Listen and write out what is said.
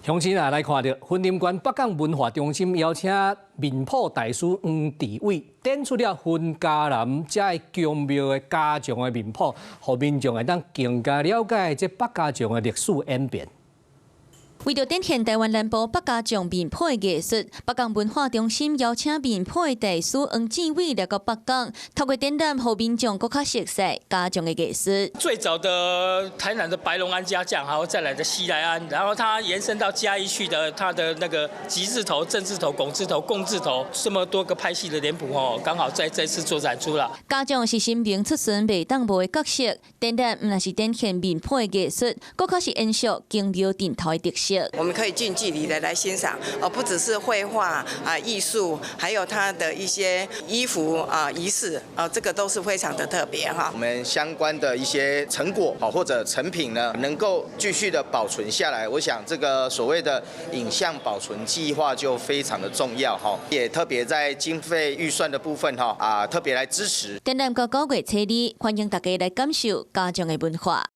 鄉親啊，來看著雲林縣北港文化中心邀請面譜大師黃智偉展出了雲嘉南遮个宮廟的家將的面譜，予民眾會當更加了解這百家將的歷史演變。為著展現臺灣南部百家將面譜的藝術，北港文化中心邀請面譜的大師黃志偉來到北港，透過展覽，予民眾閣較熟悉家將的藝術。最早的台南的白龍庵家將，還有再來的西來庵，然後它延伸到嘉義去的，它的那個吉字頭、正字頭、拱字頭、貢字頭，這麼多個派系的臉譜哦，剛好在這次做展出啦。家將是神明出巡袂當無的角色，展覽毋但是展現面譜的藝術，閣較是延續宮廟陣頭的特色。我們可以近距離的來欣賞，哦，不只是繪畫啊藝術，還有他的一些衣服啊儀式啊，這個都是非常的特別哈。我們相關的一些成果或者成品呢，能夠繼續的保存下來，我想這個所謂的影像保存計劃就非常的重要哈，也特別在經費預算的部分哈啊特別來支持。展覽到9月初二，歡迎大家來感受家將的文化。